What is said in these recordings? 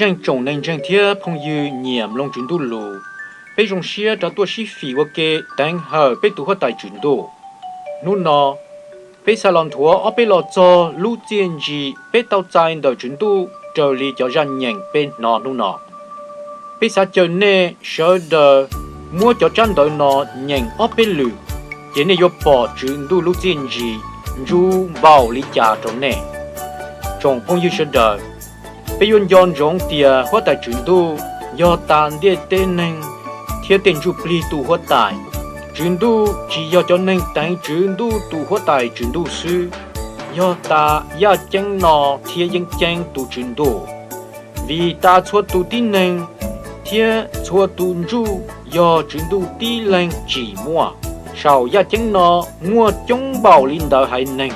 Ntseeg tsoom neeg ntseeg thiab phooj ywg nyiam mloog Tswv Ntuj lus, peb zoo siab rov tuaj sib fim ua ke teev hawm peb tus Huab Tais Tswv Ntuj. Hnub no, peb xav los nthuav ob peb los txog lub txiaj ntsim peb tau txais ntawm Tswv Ntuj raws li cov zaj nyeem peb hnov hnub no. Peb xav caw nej sawv daws muab cov tsab ntawv no nyeem ob peb lwm, ces nej yuav pom Tswv Ntuj lub txiaj ntsim ntsuj npaum li cas rau nej. Tsoom phooj ywg sawv daws, peb yuav nco ntsoov tias Huab Tais Tswv Ntuj yog tas ntiaj teb neeg thiab tej ntsuj plig tus Huab Tais. Tswv Ntuj tsis yog cov neeg teev Tswv Ntuj tus Huab Tais Tswv Ntuj xwb, yog tas yaj ceeb no thiab yeeb ceeb tus Tswv Ntuj. Vim tas txhua tus tib neeg thiab txhua tus ntsuj yog Tswv Ntuj tib leeg tsim muaj. Saum yaj ceeb no muaj coob npaum li ntawd haiv neeg,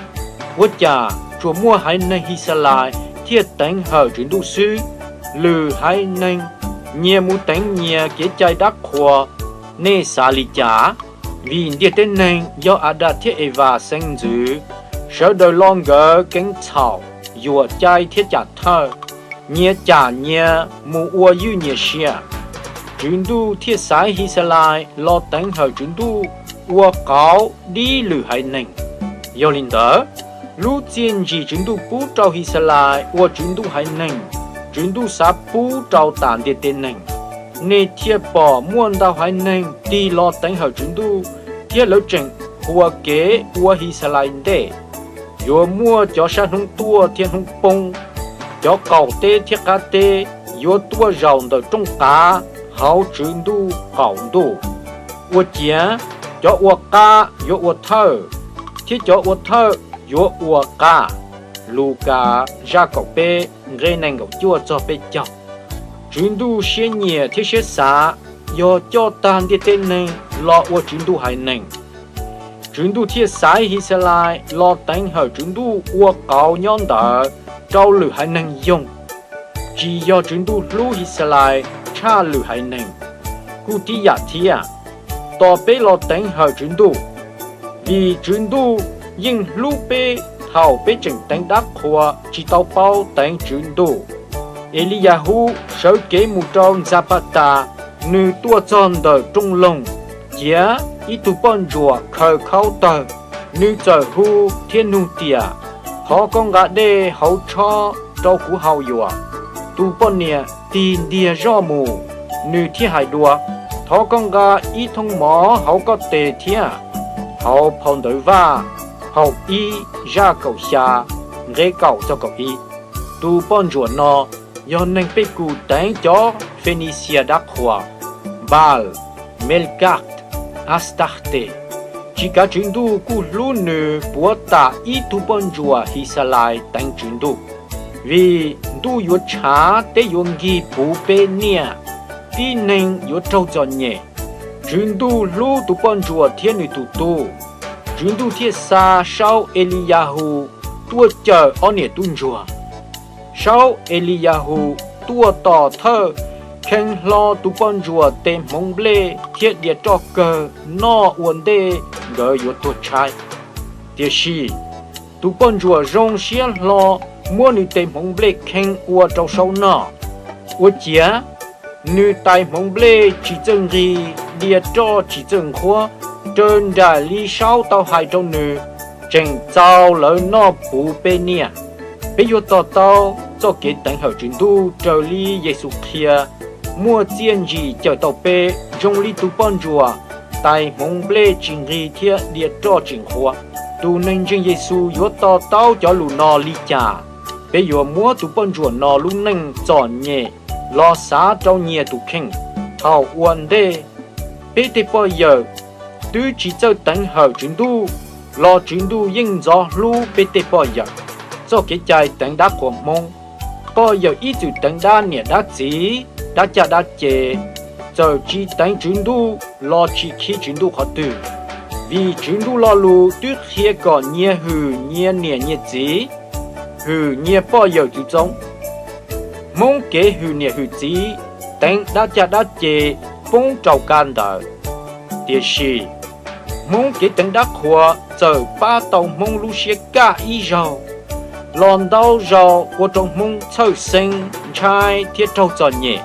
ua cas tsuas muaj haiv neeg His Xas Lais thiaj teev hawm Tswv Ntuj xwb? Lwm haiv neeg nyias mus teev nyias kev cai dab qhuas, nej xav li cas? Vim ntiaj teb neeg yog Adas thiab Evas xeeb ntxwv, sawv daws lo nkawd keeb txhaum, yuam cai thiab cam thawj, nyias cam nyias mus ua ywj nyias sia. Tswv Ntuj thiaj xaiv His Xas Lais los teev hawm Tswv Ntuj ua qauv dib lwm haiv neeg. Yog li ntawd, lub txiaj ntsim Tswv Ntuj pub rau His Xas Lais ua Tswv Ntuj haiv neeg, Tswv Ntuj xav pub rau tas ntiaj teb neeg. Nej thiaj pom muaj ntau haiv neeg tig los teev hawm Tswv Ntuj, thiab lawv tseem qhuas kev ua His Xas Lais ntej. Yuav muaj cov sab hnub tuaj thiab hnub poob, cov qaum teb thiab qab teb yuav tuaj zaum ntawm rooj qav hauv Tswv Ntuj qaum ntuj. Ua ciav, cov ua qab yuav ua thawj, thiab cov ua thawj yuav ua qab. Lukas zaj kaum peb nqe nees nkaum cuaj txog peb caug. Tswv Ntuj siab nyiam thiab siab xav yog coj tag ntiaj teb neeg los ua Tswv Ntuj haiv neeg. Tswv Ntuj thiaj xaiv His Xas Lais los teev hawm Tswv Ntuj ua qauv nyob ntawd rau lwm haiv neeg yoog. Tsis yog Tswv Ntuj hlub His Xas Lais tshaj lwm haiv neeg, kuj tib yam thiab, tos peb los teev hawm Tswv Ntuj. Vim Tswv Ntuj yeej hlub peb thaum peb tseem teev dab qhuas tsis tau paub teev Tswv Ntuj. Eliyahus sawv kev mus rau Ntxapatas, nws tuaj txog ntawm rooj loog, ciav ib tug poj ntsuam khaws khaub tawg. Nws txawm hu thiab nug tias, Thov koj nqa dej hauv tshob rau kuv haus yuav. Tus poj niam tig ntiag zoj mus, nws thiaj hais dua, Thov koj nqa ib thooj mov hauv koj tes thiab. Hauv phau Ntawv Vaj, hauv ib zaj kaum xya, nqe kaum txog kaum ib. Tus poj ntsuam no yog neeg pej kum teev cov Fenixias dab qhuas, Npal, Melkat, Astartes. Tsis kav Tswv Ntuj kuj hlub nws puav tam ib tug poj ntsuam His Xas Lais teev Tswv Ntuj. Vim ntuj yuav tshav, teb yuav nkig puv peb niaj, tib neeg yuav raug txom nyem. Tswv Ntuj hlub tus poj ntsuam thiab nws tus tub, Tswv Ntuj thiaj xa Saub Eliyahus tuaj cawm ob niam tub ntsuag. Saub Eliyahus tuaj tos thawj khee hlo tus poj ntsuam tes hmoov nplej thiab diav roj kawg noj ua ntej nkawd yuav tuag tshaib. Tiam sis, tus poj ntsuam zoo siab hlo muab nws tes hmoov nplej khee ua rau Saub noj. Ua ciav, nws tais hmoov nplej tsis txawj nqig, diav roj tsis txawj nqhuab, raws nraim li Saub tau hais rau nws, tseem txaus lawv noj puv peb niaj. Peb yuav to taub txoj kev teev hawm Tswv Ntuj raws li Yexus qhia muaj txiaj ntsim cawm tau peb zoo li tus poj ntsuam tais hmoov nplej tsis nqig thiab diav roj tsis nqhuab. Tus neeg ntseeg Yexus yuav to taub cov lus no li cas? Peb yuav muab tus poj ntsuam no lub neej txom nyem los xav rau nyias tus kheej. Thaum ua ntej, peb tej poj yawm twb tsis txawj teev hawm Tswv Ntuj los Tswv Ntuj yeej ntxov hlub peb tej poj yawm. Txoj kev cai teev dab qhuas Hmoob, poj yawm ib txwm teev dab niam dab txiv, dab caj dab ces, txawm tsis teev Tswv Ntuj los tsis khib Tswv Ntuj qhov twg. Vim Tswv Ntuj Lo Lus twb qhia kom nyias hwm nyias niam nyias txiv, hwm nyias poj yawm txwv txoob. Hmoob kev hwm niam hwm txiv, teev dab caj dab ces poob rau kab ntawd. Tiam sis, Hmoob kev teev dab qhuas txawm pab tau Hmoob lub siab kaj ib zaug. Los ntau zaus ua rau Hmoob txhawj xeeb ntshai thiab raug txom nyem.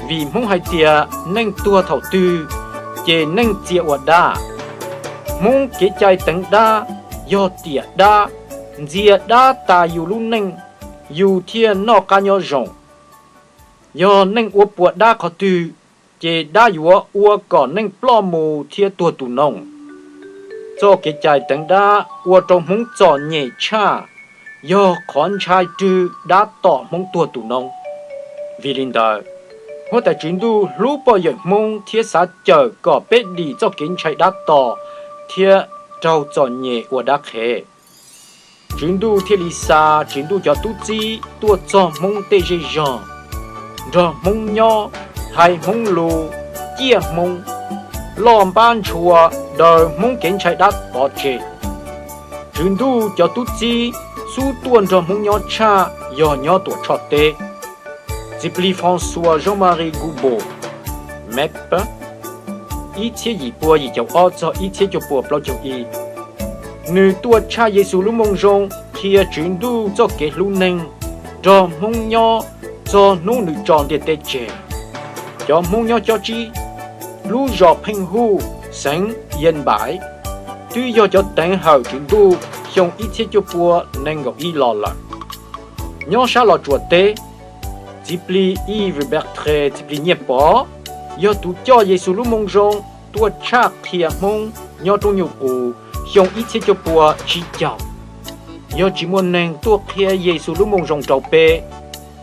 Vim Hmoob hais tias neej tuag thaum twg, ces neej txia ua dab. Hmoob kev cai teev dab yog tiam dab, ntxias dab tas yus lub neej, yus thiaj noj qab nyob zoo. Yog neej ua puas dab qhov twg, ces dab yuav ua kom neej ploj mus thiab tuag tu noob. Txoj kev cai teev dab ua rau Hmoob txom nyem tshaj, yog qhov ntshai rwg dab tom Hmoob tuag tu noob. Vim li ntawd, huab tais Tswv Ntuj hlub poj yawm Hmoob thiab xav cawm kom peb dim txoj kev ntshai dab tom thiab raug txom nyem ua dab qhev. Tswv Ntuj thiaj li xa Tswv Ntuj cov tub txib tuaj txog Hmoob tej zej zog, nrog Hmoob nyob, hais Hmoob lus, ciaj Hmoob, loj npab ntshua daws Hmoob kev ntshai dab pov tseg. Tswv Ntuj cov tub txib xub tuaj nrog Hmoob nyob tshaj yog nyob Tuam Tshoj teb. Txiv Plig François Jean-Marie Gourbault, Mep, ib txhiab yim pua yim caum ob txog ib txhiab cuaj pua plaub caug ib. Nws tuaj tshaj Yexus lub Moo Zoo qhia Tswv Ntuj txoj kev hlub neeg, nrog Hmoob nyob txog hnub nws tso ntiaj teb tseg. Cov Hmoob nyob cob tsib, lub zos Pheej Huj, xeev Yên Bái, twb yog cov teev hawm Tswv Ntuj xyoo ib txhiab cuaj pua nees nkaum ib los lawm. Nyob sab Los Tsuas teb, Txiv Plig Yves Bertré, Txiv Plig Nyiaj Pov, yog tus coj Yexus lub Moo Zoo tuaj tshaj qhia Hmoob nyob Roob Nyuj Qus xyoo ib txhiab cuaj pua tsib caug. Yog tsis muaj neeg tuaj qhia Yexus lub Moo Zoo rau peb,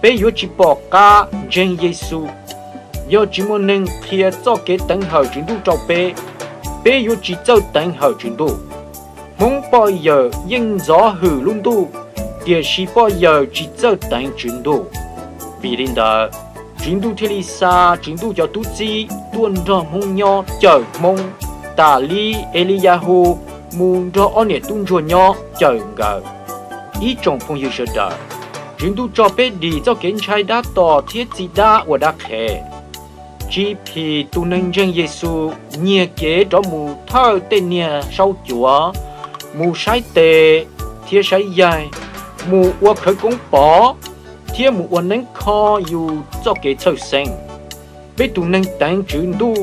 peb yuav tsis pom qab ntseeg Yexus. Yog tsis muaj neeg qhia txoj kev teev hawm Tswv Ntuj rau peb, peb yuav tsis txawj teev hawm Tswv Ntuj. Hmoob poj yawm yeej ntxov hwm lub ntuj, tiam sis poj yawm tsis txawj teev Tswv Ntuj. Vim li ntawd, Tswv Ntuj thiaj li xa Tswv Ntuj cov tub txib tuaj nrog Hmoob nyob cawm Hmoob, tas li Eliyahus mus nrog ob niam tub ntsuag nyob cawm nkawd. Ib tsoom phooj ywg sawv daws, Tswv Ntuj tso peb dim txoj kev ntshai dab tom thiab txi dab ua dab qhev. Tsis phim tus neeg ntseeg Yexus nyiag kev rov mus thawj tej niag saub cuav, mus saib tes thiab saib yaig, mus ua khawv koob pov, thiab mus ua neeb kho yus txoj kev txhawj xeeb. Peb tus neeg teev Tswv Ntuj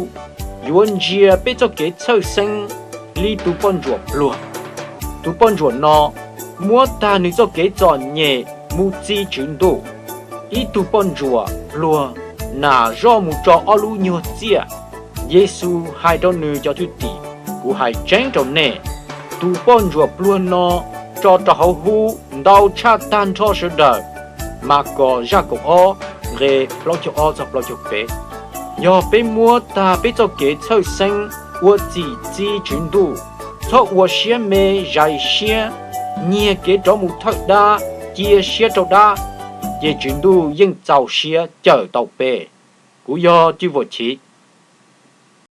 yuav ntsia peb txoj kev txhawj xeeb li tus poj ntsuam pluag. Tus poj ntsuam no muab tag nws txoj kev txom nyem mus txi Tswv Ntuj. Ib tug poj ntsuam pluag nam zoj mus tso ob lub nyuag txiaj. Yexus hais rau nws cov thwj tim, kuv hais tseeb rau nej, tus poj ntsuam pluag no tso rau hauv hub ntau tshaj tag nrho sawv daws. Mas kos zaj kaum ob, nqe plaub caug ob txog plaub caug peb. Yog peb muab tag peb txoj kev txhawj xeeb ua txim txi Tswv Ntuj, txhob ua siab me zais siab, nyiag kev rov mus thawj dab, cia siab rau dab, ces Tswv Ntuj yeej txaus siab cawm tau peb. Kuv yog Cwj Vam Chiv,